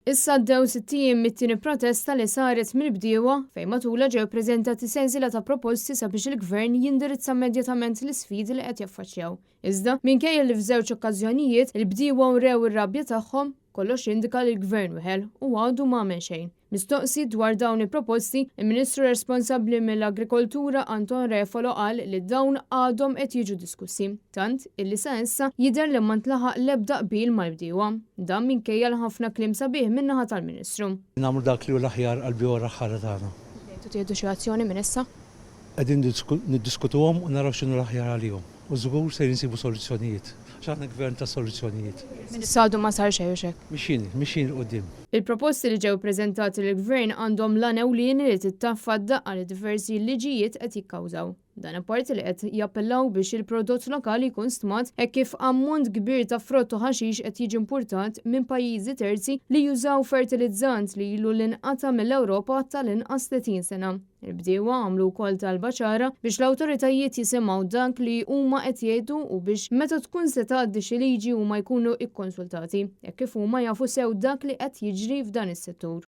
Issa għaddew 6 ijiem mit-tieni protesta li saret mill-bdiewa fejn matulha ġew preżentati sensiela ta' proposti sabiex il-Gvern jindirizza immedjatament l-isfidi li qed jaffaċċjaw. Iżda, minkejja li f'żewġ okkażjonijiet il-bdiewa wrew ir-rabja tagħhom, kollox jindika li l-Gvern weħel u għadu ma għamel xejn. Mistoqsi dwar dawn il-proposti, il-Ministru responsabbli mill-Agrikoltura Anton Refalo qal li dawn għadhom qed jiġu diskussi. Tant illi sa issa jidher li ma ntlaħaq l-ebda qbil mal-bdiewa. Dan minkejja l-ħafna kliem sabiħ min-naħa tal-Ministru. Nagħmlu dak li hu l-aħjar għall-bdiewa raħħala tagħna. Bdejtu tieħdu xi azzjoni minn issa? Qegħdin niddiskutuhom u naraw x'inhu l-aħjar għalihom. U żgur se insibu soluzzjonijiet. Għax aħna gvern ta' soluzzjonijiet. Minn issa għadu ma sar xejn u xek. Mixjin, mixjin 'il quddiem. Il-proposti li ġew preżentati lill-Gvern għandhom l-għan ewlieni li tittaffa d-daqqa li diversi liġijiet qed jikkawżaw. Dan apparti li qed jappellaw biex il-prodott lokali jkun stmat hekk kif ammont kbir ta' frott u ħaxix qed jiġi importat minn pajjiżi terzi li jużaw fertilizzant li ilu li nqata' mill-Ewropa tal-inqas 30 sena. Il-bdiewa għamlu wkoll talba ċara biex l-awtoritajiet jisimgħu dak li huma qed jgħidu u biex meta tkun se tgħaddi xi liġi huma jkunu ikkonsultati, hekk kif huma jafu sew dak li qed jiġri f'dan is-settur.